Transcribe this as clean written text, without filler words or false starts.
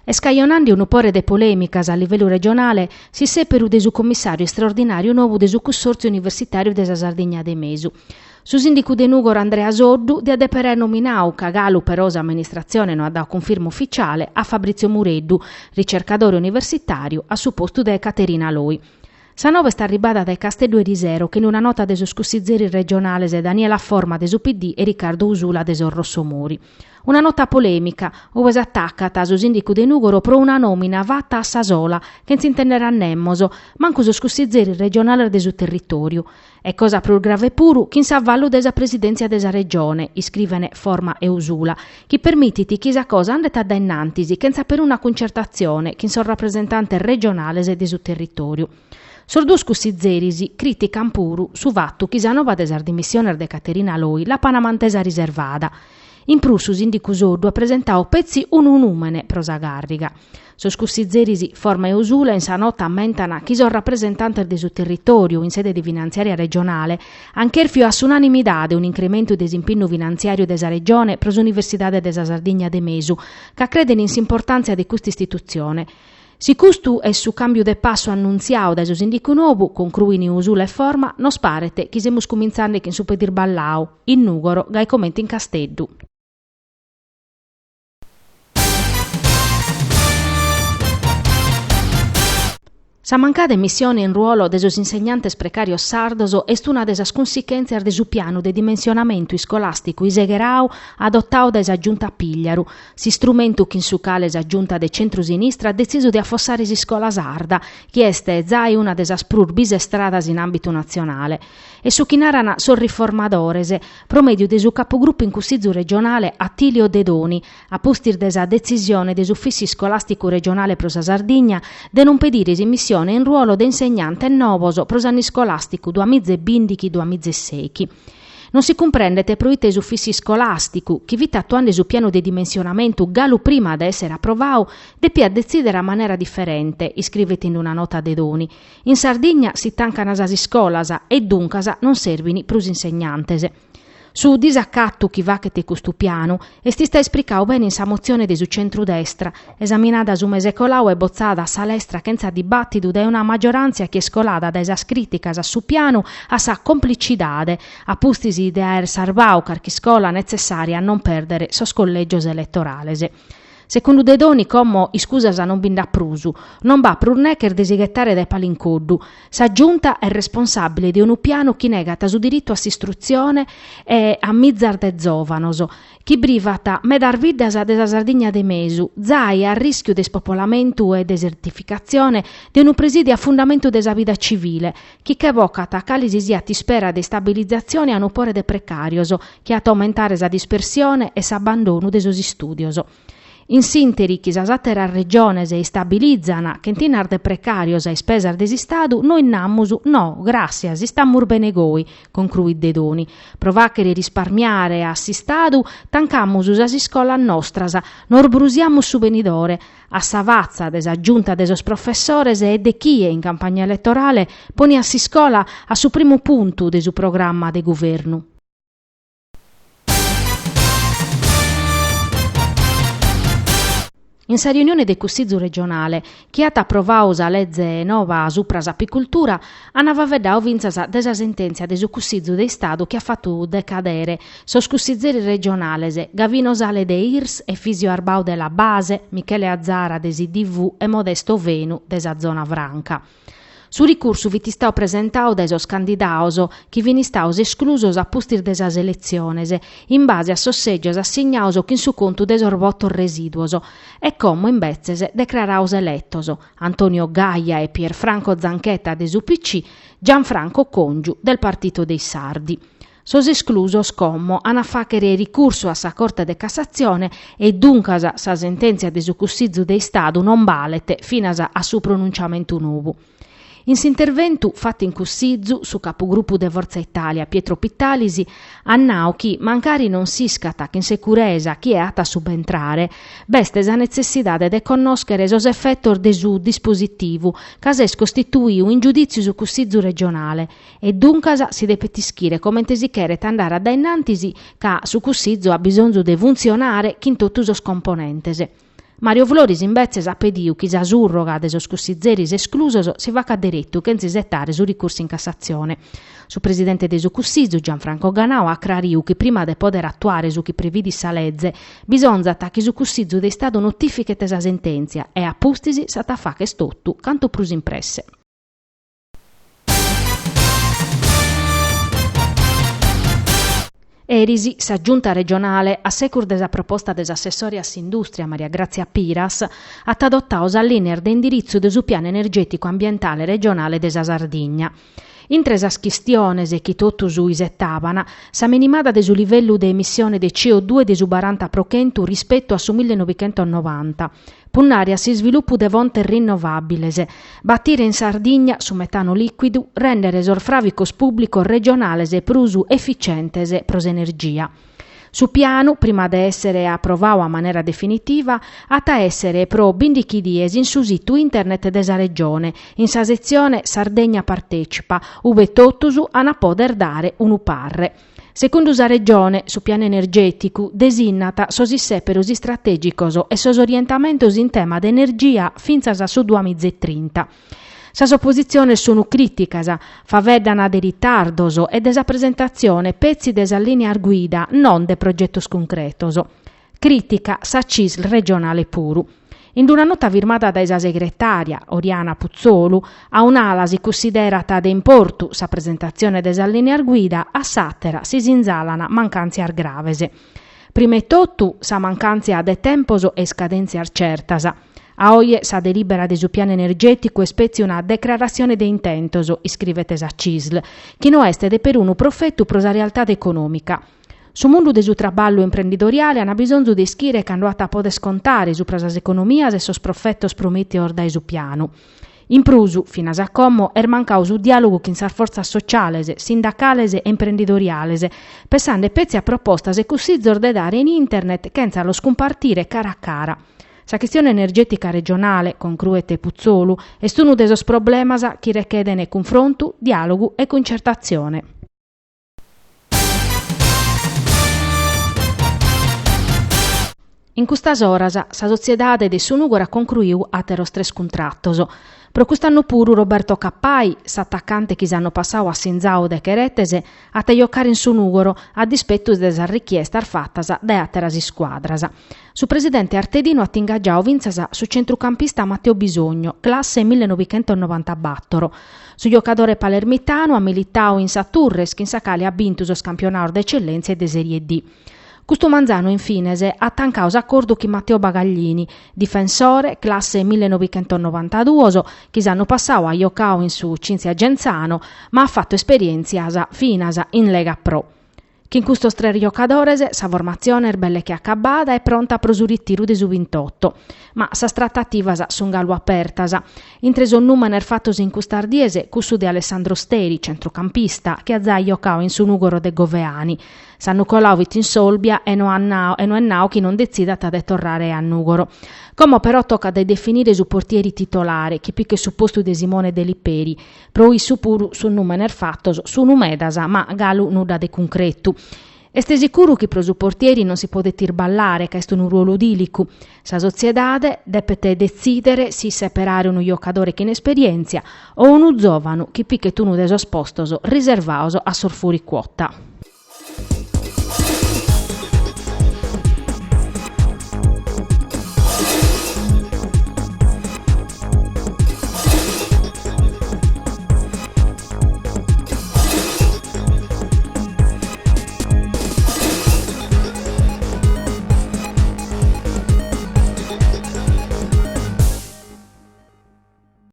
Est cajonande unu pore de polèmicas a livellu regionale s'issèperu de su commissàriu istraordinàriu nou de su Cussòrtziu Universitàriu de sa Sardigna de Mesu. Su sìndicu de Nùgoro Andrea Soddu diat dèpere aer nominadu, ca galu però s'amministratzione no at dadu cunfirma ufitziale, a Fabrizio Mureddu, ricercadore universitàriu, a su postu de Caterina Loi. Sa nova est arribada dae Casteddu erisero chin una nota de sos cussizeris regionales Daniela Forma de su PD e Riccardo Usula de sos Rossomori. Una nota polèmica, ue s'atacat su sìndicu de Nùgoro pro una nòmina fata a sa sola, chentza intèndere a nemos, mancu sos cussizeris regionales de su territòriu. E cosa prus grave puru, chin s'avallu de sa presidèntzia de sa Regione, iscriven Forma e Usula, chi permitit chi sa cosa andet a dae innantis chentza peruna cuncertatzione chin sos rapresentantes regionales de su territòriu. Sos duos cussizeris crìtican puru su fatu chi sa nova de sas dimissiones de Caterina Loi l'apan mantesa riservada. In prus su sìndicu Soddu at presentadu petzi unu nùmene pro sa càrriga. Sos cussizeris Forma e Usula in sa nota ammentan chi sos rapresentantes de su territòriu in sede de finantziària regionale an chèrfiu a s'unanimidade un'incrementu de s'impinnu finantziàriu de sa Regione pro s'Universidade de sa Sardigna de Mesu, ca creden in s'importàntzia de custa istitutzione. Si custu est su càmbiu de passu annuntziadu dae su sìndicu nou, concruin Usula e Forma, nos paret chi semus cumintzande chin su pede isballadu, in Nùgoro gai comente in Casteddu. Sa mancada immissione in ruolo de sos insegnantes precàrios sardos est una de sas cunsichèntzias de su pianu de dimensionamentu iscolàsticu isegheradu adotadu dae sa Giunta Pigliaru, s'istrumentu chin su cale sa Giunta de centru-sinistra at detzisu de afossare s'iscola sarda, chi est zai una de sas prus bisestradas in àmbitu natzionale. Est su chi naran sos riformadores, pro mèdiu de su capugrupu in Cussizu regionale Attilio Dedoni, a pustis de sa detzisione de s'Ufìssiu Iscolàsticu Regionale pro sa Sardigna de non pedire s'immissione in ruolo de insegnantes novos pro s'annu iscolàsticu duamiza e bìndighi duamiza e sèighi. Non si cumprendet pro ite s'Ufìssiu Iscolàsticu, chi fit atuende su pianu de dimensionamentu galu prima de èssere aprovadu, depiat detzìdere a manera diferente, iscrivet in una nota Dedoni. In Sardigna si tancan sas iscolas e duncas non serbin prus insegnantes. Su disacatu chi faghet custu pianu est istadu ispricadu bene in sa motzione de su centru-destra, esaminada su mese coladu e botzada a sa lestra chentza dibàtidu dae una maggioràntzia chi est colada dae sas crìticas a su pianu a sa complicidade, a pustis de aer sarbadu carchi iscola netzessària a non pèrdere sos collègios eletorales. Segundu Dedoni como iscusas non bi nd'at prus, non b'at prus neches de si ghetare dae pala in coddu. Sa Giunta est responsàbile de unu pianu chi negat su diritu a s'istrutzione e a mizas de zòvanos, chi brivat medas biddas de sa Sardigna de mesu, zai a arrischiu de ispopolamentu e desertificatzione de unu presìdiu a fundamentu de sa vida civile, chi che bocat cale si siat ispera de istabilizatzione a unu pore de precàrios, chi at a aumentare sa dispersione e s'abbandonu de sos istùdios. In s'ìnteri chi sas àteras regiones istabilizan chentinas de precàrios a ispesas de s'Istadu, nois namus no, gràssias, istamus bene goi, concruit Dedoni. Pro fàghere risparmiare a s'Istadu tancamus sas iscolas nostras, nos brusiamus su benidore, a sa fatza de sa Giunta de sos professores e de chie in campagna eletorale poniat s'iscola a su primu puntu de su programma de guvernu. In sa riunione de Cussizu regionale, chi at aprovadu sa leze nova supra s'apicultura, an faeddadu fintzas de sa sentèntzia de su Cussizu de Istadu chi at fatu decadere sos cussizeris regionales Gavino Sale de Irs, Efisio Arbau de La Base, Michele Azara de s'IDV e Modesto Fenu de sa Zona Franca. Su ricursu fit istadu presentadu dae sos candidados chi fin istados esclusos a pustis de sas eletziones, in base a sos sègios assignados chin su contu de sos votos resìduos, e como imbetzes decrarados eletos, Antonio Gaia e Pierfranco Zanchetta de su PC, Gianfranco Congiu del Partito dei Sardi. Sos esclusos como an a fàghere ricursu a sa Corte de Cassatzione e duncas sa sentèntzia de su Cussizu de Istadu non balet finas a su pronunciamentu nou. In s'interventu fatu in Cussizu, su capugrupu de Forza Italia Pietro Pittalis at nau chi, mancari non s'iscat chin securesa chie at a subentrare, b'est sa netzessidade de connòschere sos efetos de su dispositivu ca s'est costituiu in giudìtziu su Cussizu regionale E duncas si depet ischire comente si cheret andare a dae in antis ca su Cussizu at bisonzu de funtzionare chin totu sos componentes. Mario Floris imbetzes at pediu chi sa surroga de sos cussizeris esclusos si facat deretu chentza isetare su ricursu in Cassatzione. Su presidente de su Cussizu, Gianfranco Ganau, at crariu chi prima de poder atuare su chi previdit sa leze, bisonzat chi su Cussizu de Istadu notìfichet sa sentèntzia e a pustis s'at a fagher totu cantu prus in presse. Eris sa Giunta regionale, a segus de sa proposta de s'assessore a s'Indùstria Maria Grazia Piras, at adotadu sas lìneas de indiritzu de su Pianu energèticu ambientale regionale de sa Sardigna. Intre sas chistiones chi totus isetaban, sa minimada de su livellu de emissione de CO due de su baranta pro chentu rispetu a su millenovichentosnovanta, punnare a s'isvilupu de fontes rinnovàbiles, batire in Sardigna su metanu lìcuidu, rèndere sos fràvicos pùblicos regionales prus eficientes pro s'energia. Su pianu, prima de èssere aprovadu a manera definitiva, at a èssere pro bìndighi dies in su situ internet de sa Regione, in sa setzione Sardegna Partecipa, ue totus an a pòdere dare unu parre. Segundu sa Regione, su pianu energèticu desinnat sos issèperos istratègicos e sos orientamentos in tema de energia fintzas a su duamiza e trinta. Sas opositziones sunt crìticas, faeddan de ritardos e de sa presentatzione petzi de sas lìneas guida, non de progetos cuncretos. Crìtica sa Cisl regionale puru. In una nota firmada dae sa segretària, Oriana Putzolu, a un'ala si cussiderat de importu sa presentatzione de sas lìneas guida, a s'àtera si sinzalan mancàntzias graves. Prima 'e totu sa mancàntzia de tempos e iscadèntzias certas. A oje sa delìbera de su pianu energèticu est petzi una decraratzione de intentos, iscrivet sa Cisl, chi no est de perunu profetu pro sa realtade econòmica. Su mundu de su traballu imprendidoriale an bisonzu de ischire cando at a poder contare supra sas economias e sos profetos promìtios dae su pianu. In prus, finas a como, est mancadu su diàlogu chin sas fortzas sociales, sindacales e imprendidoriales, pessande petzi a propostas e cussizos de dare in internet chentza los cumpartire cara a cara. Sa chistione energètica regionale, concruet Putzolu, est unu de sos problemas chi recheden cunfrontu, diàlogu e cuncertatzione. In custas oras sa sotziedade de su Nùgoro at concruiu àteros tres cuntratos. Pro cust'annu puru Roberto Cappai, s'atacante chi s'annu passadu at sinzadu de Cheretes, at a jocare in su Nùgoro, a dispetu de sas richiestas fatas dae àteras iscuadras. Su presidente artedinu at ingagiadu fintzas su centrucampista Matteo Bisogno, classe millenovichentosnovantabator. Su giocadore palermitanu at militadu in sa Turres chin sa cale at bintu sos campionados de Eccellenza e de Serie D. Custu manzanu in fines at tancadu s'acordu chin Matteo Bagaglini, difensore, classe millenovichentosnovantaduos, chi s'annu passadu at jocadu in su Cinzia Genzano, ma at fatu esperièntzias finas in Lega Pro. Chin custos tres jocadores sa formatzione est belle che acabada e pronta pro su ritiru de su bintoto. Ma sas tratativas sunt galu apertas. Intre sos nùmenes fatos in custas dies cussu de Alessandro Steri, centrucampista, chi at zai jocadu in su Nùgoro de Goveani. S'annu coladu fit in s'Olbia e no at nau e no est nau chi non detzidat de torrare a Nùgoro. Como però tocat de definire su portieri titolare, chi pichet su postu de Simone Deliperi, Pro issu puru sos nùmenes fatos sunu medas, ma galu nudda de cuncretu. Est sicuru chi pro su portieri non si podet irballare ca est unu ruolu dìlicu. Sa sotziedade depet detzìdere si seperare unu jocadore chin esperièntzia o unu zòvanu chi pichet unu de sos postos riservados a sos fuori quota.